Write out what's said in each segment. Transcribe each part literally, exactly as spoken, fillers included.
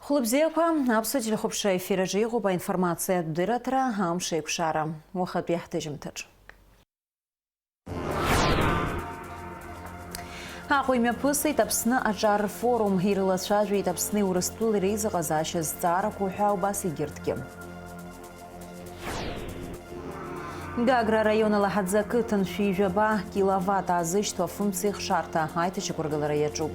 Хәылбзиақәа, аԥсуа телехәаԥшра ефир аҿы иҟоуп аинформациатә дырраҭара, амш еиқәшара. Уахатәи ҳҭыжьымҭаҿ. Аҟәа имҩаԥысит Аԥсны аҿар рфорум, ирылацәажәеит Аԥсни Урыстәылеи реизыҟазаашьа зҵаарақәоу ҳәа убас егьырҭгьы. Гагра араион Алаҳаӡы ақыҭан шәи жәаба киловатт аазышьҭуа афымцеихшарҭа аиҭашьақәыргылара иаҿуп.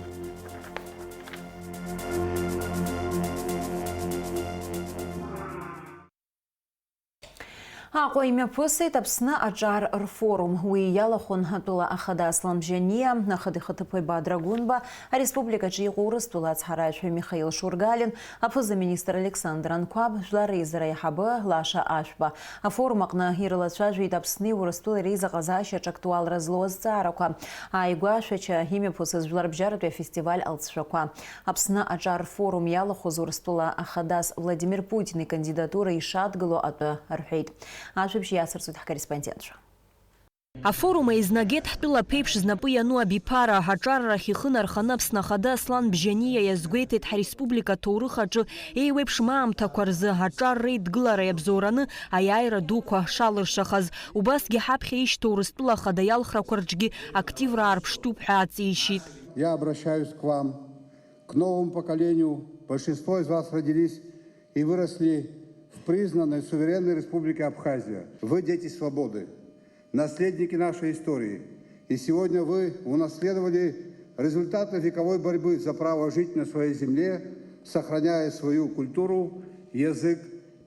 Аҟәа имҩаԥысит Аԥсны аҿар рфорум. Уи иалахәын атәыла ахада Аслан Бжьаниа, ахада ихаҭыԥуаҩ Бадра Гәынба, ареспубликаҿы иҟоу Урыстәыла ацҳаражәҳәаҩ Михаил Шургалин, аԥыза-министр Александр Анқәаб, жәлар реизара аиҳабы Лаша Ашәба. Афорум аҟны ирылацәажәеит Аԥсни Урыстәылеи реизыҟазаашьа аҿы актуалра злоу азҵаарақәа, ааигәа ашәача имҩаԥысыз жәларбжьаратәи афестиваль алҵшәақәа. Аԥсны аҿар рфорум иалахәыз Урыстәыла ахадас Владимир Путин икандидатура ишадгыло атәы рҳәеит. Ажәабжь иацырҵоит ҳкорреспондентцәа. Афорум еизнагеит ҳтәыла аԥеиԥш знапы иану абиԥара. Аҿаррахь ихы нарханы Аԥсны Ахада Аслан Бжьаниа иазгәеиҭеит ҳреспублика аҭоурых аҿы еиуеиԥшым аамҭақәа рзы аҿар реидгылара иабзоураны аиааира дуқәа шалыршахаз. Убасгьы ҳаԥхьа ишьҭоу Урыстәыла Ахада иалхрақәа рҿгьы активра аарԥштәуп ҳәа аҵишьит. Я обращаюсь к вам, к новому поколению. Большинство из вас родились и выросли в признанной суверенной Республике Абхазия. Вы дети свободы, наследники нашей истории. И сегодня вы унаследовали результаты вековой борьбы за право жить на своей земле, сохраняя свою культуру, язык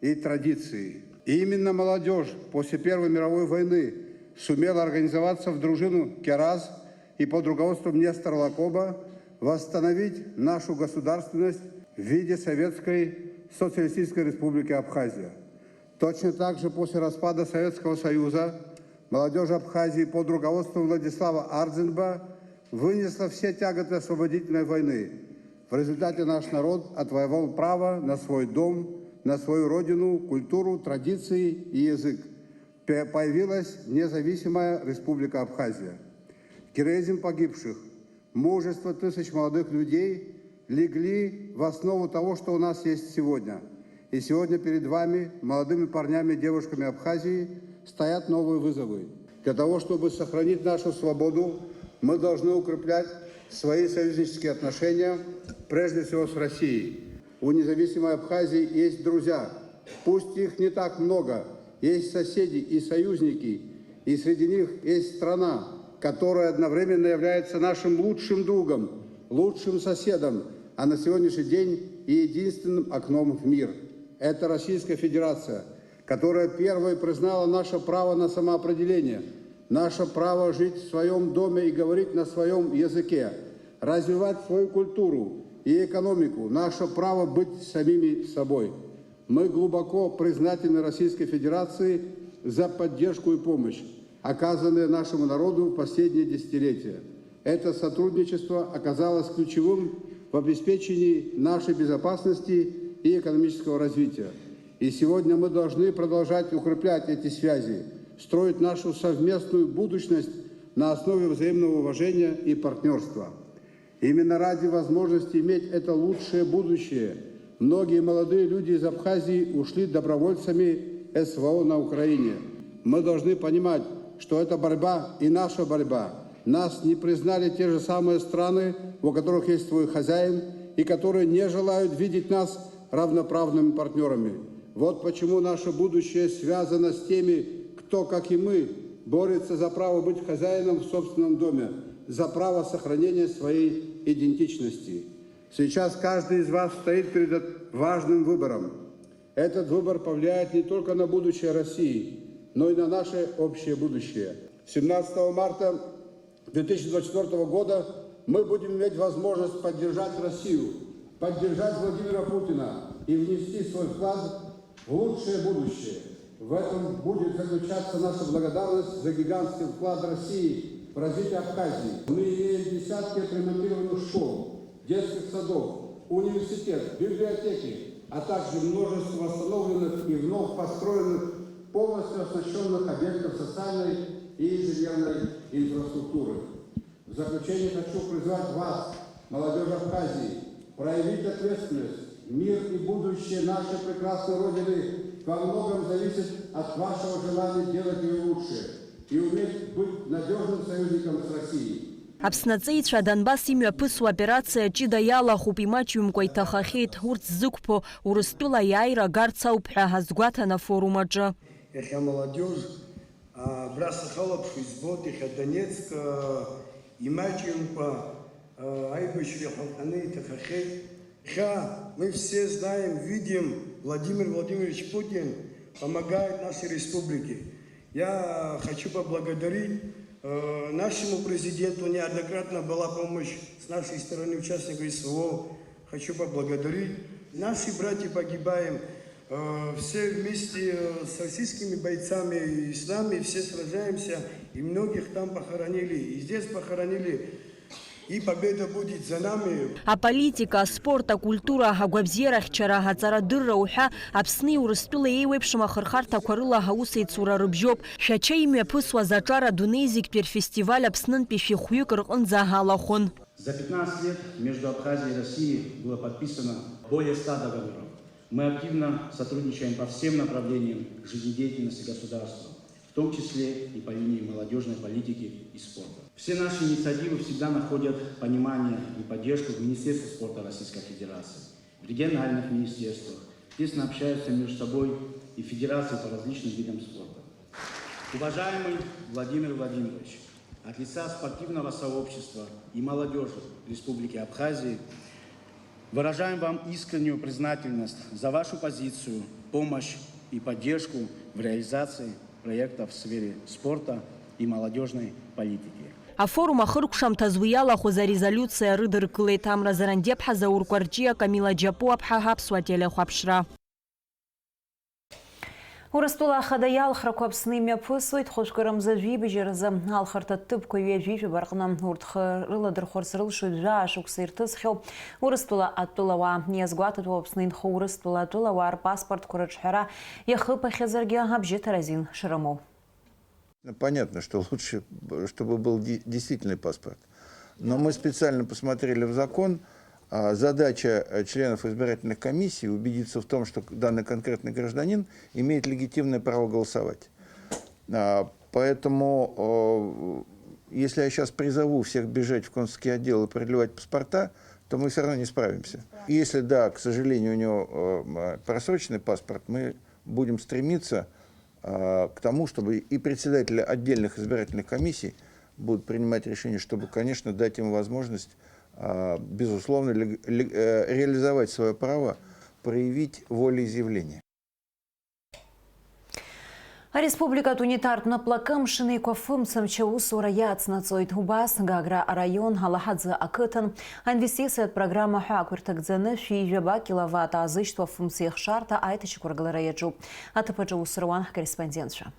и традиции. И именно молодежь после Первой мировой войны сумела организоваться в дружину «Кераз» и под руководством Нестора Лакоба восстановить нашу государственность в виде Советской Социалистической Республики Абхазия. Точно так же после распада Советского Союза молодежь Абхазии под руководством Владислава Ардзинба вынесла все тяготы освободительной войны. В результате наш народ отвоевал право на свой дом, на свою родину, культуру, традиции и язык. Пе-, появилась независимая Республика Абхазия. Героизм погибших, мужество тысяч молодых людей легли в основу того, что у нас есть сегодня. И сегодня перед вами, молодыми парнями и девушками Абхазии, стоят новые вызовы. Для того, чтобы сохранить нашу свободу, мы должны укреплять свои союзнические отношения, прежде всего с Россией. У независимой Абхазии есть друзья. Пусть их не так много, есть соседи и союзники, и среди них есть страна, которая одновременно является нашим лучшим другом, лучшим соседом, а на сегодняшний день и единственным окном в мир. Это Российская Федерация, которая первой признала наше право на самоопределение, наше право жить в своем доме и говорить на своем языке, развивать свою культуру и экономику, наше право быть самими собой. Мы глубоко признательны Российской Федерации за поддержку и помощь, оказанные нашему народу в последние десятилетия. Это сотрудничество оказалось ключевым в обеспечении нашей безопасности и экономического развития. И сегодня мы должны продолжать укреплять эти связи, строить нашу совместную будущность на основе взаимного уважения и партнерства. Именно ради возможности иметь это лучшее будущее многие молодые люди из Абхазии ушли добровольцами СВО на Украине. Мы должны понимать, что это борьба и наша борьба. Нас не признали те же самые страны, у которых есть свой хозяин, и которые не желают видеть нас равноправными партнерами. Вот почему наше будущее связано с теми, кто, как и мы, борется за право быть хозяином в собственном доме, за право сохранения своей идентичности. Сейчас каждый из вас стоит перед важным выбором. Этот выбор повлияет не только на будущее России, но и на наше общее будущее. Семнадцатого марта две тысячи двадцать четвёртого года мы будем иметь возможность поддержать Россию, поддержать Владимира Путина и внести свой вклад в лучшее будущее. В этом будет заключаться наша благодарность за гигантский вклад России в развитие Абхазии. Мы имеем десятки отремонтированных школ, детских садов, университет, библиотеки, а также множество восстановленных и вновь построенных, полностью оснащенных объектов социальной и инженерной инфраструктуры. В заключение хочу призвать вас, молодежь Абхазии, проявить ответственность Мир и будущее нашей прекрасной Родины во многом зависит от вашего желания делать её лучше и уметь быть надёжным союзником с Россией. Аԥсны аҵеицәа Донбасс имҩаԥысуа операциа ҷыда иалахәуп, имаҷҩымкәа иҭахахьеит. Урҭ ззықәԥо Урыстәыла аиааира агарц ауп ҳәа азгәаҭан афорум аҿы. Иахьа амолодежь, а, абра сахьалаԥшуа избоит, иахьа Донецк, а, имаҷымкәа, а, аибашьра иҳәатәаны иҭахахьеит. Иахьа мы все знаем, видим, Владимир Владимирович Путин помогает нашей республике. Я хочу поблагодарить, э, нашему президенту, неоднократно была помощь с нашей стороны, участников СВО. Хочу поблагодарить. Наши братья погибаем, э, все вместе, э, с российскими бойцами и с нами все сражаемся, и многих там похоронили, и здесь похоронили. И победа будет за нами. Аполитика, аспорт, акультура, агәабзиарахьчара, аҵарадырра уҳәа, Аԥсни Урыстәылеи еиуеиԥшым ахырхарҭақәа рыла аусеицура рыбжьоуп. Шәача имҩаԥысуаз аҿар адунеи зегьтәи рфестиваль Аԥснынтәи шәи хәҩык рҟынӡа алахәын. За пятнадцать лет между Абхазией и Россией было подписано более ста договоров. Мы активно сотрудничаем по всем направлениям жизнедеятельности государства, в том числе и по линии молодёжной политики и спорта. Все наши инициативы всегда находят понимание и поддержку в Министерстве спорта Российской Федерации, в региональных министерствах, тесно общаются между собой и федерации по различным видам спорта. Уважаемый Владимир Владимирович, от лица спортивного сообщества и молодёжи Республики Абхазии выражаем вам искреннюю признательность за вашу позицию, помощь и поддержку в реализации проектов в сфере спорта и молодёжной политики. Афорум ахыркәшамҭаз уи иалахәыз арезолиуциа рыдыркылеит Амра Зарандиаԥҳа, Заур Кәарҷиа, Камила Џьапуаԥҳа, Аԥсуа телехәаԥшра. Урыстәыла Ахада иалхрақәа Аԥсны имҩаԥысуеит хәажәкырамза жәибжь рзы. Алхырҭа ҭыԥқәа ҩажәи жәаба рҟны. Урҭ хы рыладырхәырц рылшоит жәаа шықәса ирҭысхьоу Урыстәыла атәылауаа. Иазгәаҭатәуп Аԥсны инхо Урыстәыла атәылауаа рпаспортқәа рыҿҳәара иахыԥахьазаргьы абжьыҭара азин шрымоу. Ну, понятно, что лучше, чтобы был де-, действительный паспорт. Но мы специально посмотрели в закон. А, задача, э, членов избирательных комиссий убедиться в том, что данный конкретный гражданин имеет легитимное право голосовать. А, поэтому, э, если я сейчас призову всех бежать в консульский отдел и продлевать паспорта, то мы всё равно не справимся. И если, да, к сожалению, у него, э, м, просроченный паспорт, мы будем стремиться, а, к тому, чтобы и председатели отдельных избирательных комиссий будут принимать решения, чтобы, конечно, дать им возможность, а, безусловно, лег-, лег-, э, реализовать своё право проявить волеизъявление. Ареспубликатә унитартә наплакы Амшын Еиқәа фымцамч аусура иацнаҵоит. Убас Гагра араион Алаҳаӡы ақыҭан аинвестициатә программа ҳәа ақәирҭагӡаны шәи жәаба киловатт аазышьҭуа фымцеихшарҭа аиҭашьақәыргылара иаҿуп. Аҭыԥ аҿы аус руан ҳкорреспондентцәа.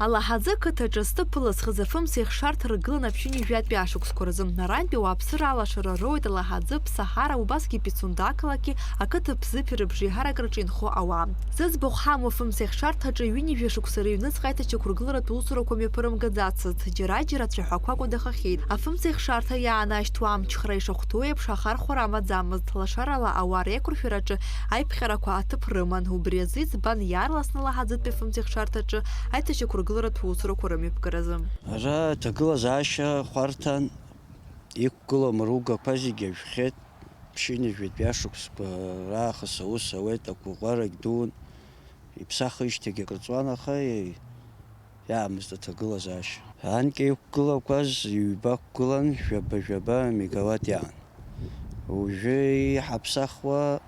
Алаҳаӡы қыҭаҿы зҭыԥ ылызхыз афымцеихшарҭа ргылан аԥшьынҩажәатәи ашықәсқәа рзы. Арантәи ауааԥсыра алашара роуеит Алаҳаӡы, Ԥсаҳара, убасгьы Пицунда ақалақьи ақыҭа Бзыԥи рыбжеиҳарак рҿы инхо ауаа. Зыӡбахә ҳамоу афымцеихшарҭаҿы ҩынҩажәа шықәса рыҩныҵҟа аиҭашьақәыргыларатә усурақәа мҩаԥырымгаӡацызт, џьара-џьара цәаҳәақәак уадахахьеит. Афымцеихшарҭа иаанашьҭуа амчхра ишахәҭоу еиԥш ахархәара амаӡамызт, лашарала ауаа реиқәыршәараҿы аиԥҟьарақәа аҭыԥ рыман. Убри азы иӡбан иаарласны Алаҳаӡытәи афымцеихшарҭаҿы аиҭашьақәыргыларатә усурақәа рымҩаԥгаразы. Ара аҭагылазаашьа хәарҭан, иқәгылоу амаругақәа зегьы ажәхьеит, ԥшьынҩажәатәи ашықәсқәа раахыс аус ауеит, ақәыӷәӷәарагь дуун, иԥсахижьҭеигьы акыр ҵуан, аха иаамызт аҭагылазаашьа. Анкьа иқәгылақәаз ҩба ықәгылан, жәаба-жәаба мегаватт иаан. Уажәы иҳаԥсахуа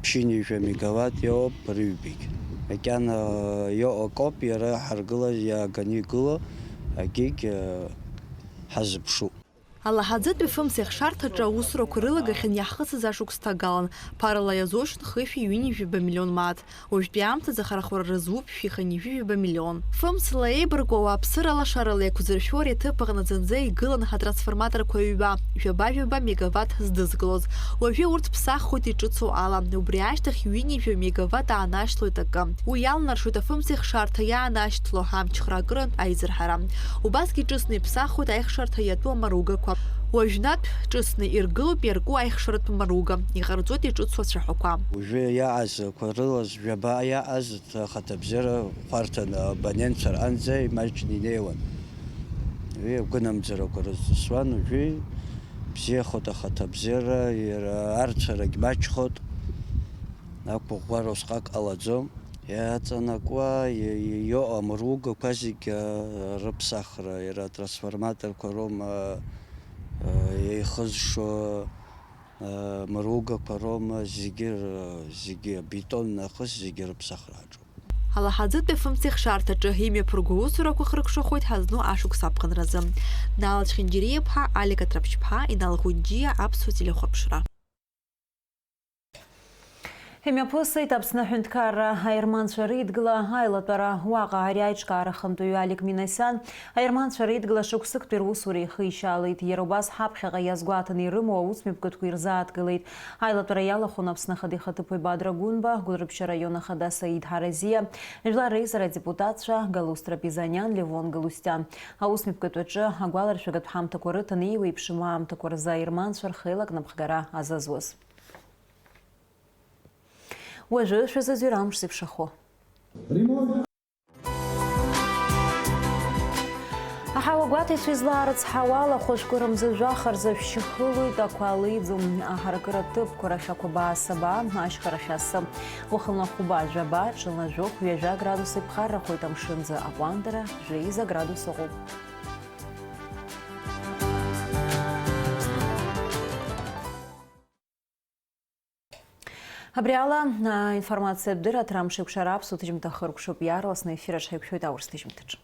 ԥшьынҩажәа мегаватт иоуп рыҩбагь. Макьана иоуа акоуп иара ҳаргылаз иааганы игылоу, агьигь, э, ҳазыԥшуп. Алаҳаӡытәи фымцеихшарҭаҿы аусурақәа рылагахьан иаҳхысыз ашықәс ҭагалан, ԥарала иазушьҭын хышәи ҩынҩажәи жәаба миллион мааҭ. Уажәтәи аамҭазы ахархәара рызуп шәи хынҩажәи жәаба миллион. Фымцла еибаркуа ауааԥсыра лашарала еиқәзыршәо ари аҭыԥ аҟны зынӡа игылан атрансформаторқәа ҩба, жәаба-жәаба мегаватт здызкылоз. Уажәы урҭ ԥсаххоит иҿыцу ала. Убри ашьҭахь ҩынҩажәа мегаватт аанашьҭлоит акы. Уи иалнаршоит афымцеихшарҭа иаанашьҭло амчхра акырынтә аизырҳара. Убасгьы ҿыцны иԥсахуеит аихшарҭа иатәу амаругақәа. Уажәнатә ҿыцны иргылоуп иарку аихшаратә маруга, иҟарҵоит иҿыцу ацәаҳәақәа. Уажәы иааз ақәа рылаз, жәаба иааз, ахаҭабзиара хәарҭаны абонентцәа рҟынӡа имаҷны инеиуан. Уи агәынамӡарақәа рызҵысуан, уажәы бзиахоит ахаҭабзиара, иара арцәарагь маҷхоит, ақәыӷәӷәара усҟак ҟалаӡом. Иаҵанакуа и-, и-, иоуа амыругақәа зегь, а, рыԥсахра, иара атрансформаторқәа роума, а, еихызшо, а, мыругақәа роума, зегьы р-, зегьы абетон нахыс зегьы рыԥсахра аҿуп. Алаҳаӡытәи афымцеихшарҭа аҿы имҩаԥырго аусурақәа хыркәшахоит ҳазну ашықәс аԥхынразы. Нала Цхьангьериаԥҳа, Алик Атрапчԥҳа, Инал Ӷәынџьиа, Аԥсуа телехәаԥшра. Имҩаԥысит Аԥсны аҳәынҭқарра аерманцәа реидгыла аилатәара. Уаҟа ари аиҿкаара ахантәаҩы Алик Минасиан аерманцәа реидгыла шықәсыктәи русура ихишьаалеит. Иара убас ҳаԥхьаҟа иазгәаҭаны ирымоу аусмҩаԥгатәқәа ирзааҭгылеит. Аилатәара иалахәын Аԥсны Ахада ихаҭыԥуаҩ Бадра Гәынба, Гәылрыԥшьара араион ахада Саид Ҳаразиа, Жәлар Реизара адепутатцәа Галустра Пизаниан, Левон Галустиан. Аусмҩаԥгатәаҿы агәаларшәагатә ҳамҭақәа рыҭан еиуеиԥшым аамҭақәа рзы аерманцәа рхеилак напхгара азазуз. Уажәы шәазыӡырҩ амш зеиԥшрахо. Аҳауа гәаҭаҩцәа излаарыцҳауа ала, хәажәкы рымӡы жәаха рзы шәшьы хылоит, ақәа леиӡом. Аҳаракыра ҭыԥқәа рахь ақәабаа сабаа, ашьхарахь асы. Уахынла хәба, жәаба, ҽынла жәохә, ҩажәа градус иԥхаррахоит, амшынӡы аҟәандара жәеиза градус ыҟоуп. Абри ала, а, информациатә дырраҭара амш еиқәшара аԥсуа ҭыжьымҭа хыркәшоуп, иаарласны аефир аҿы ҳаиқәшәоит аурыс ҭыжьымҭаҿы.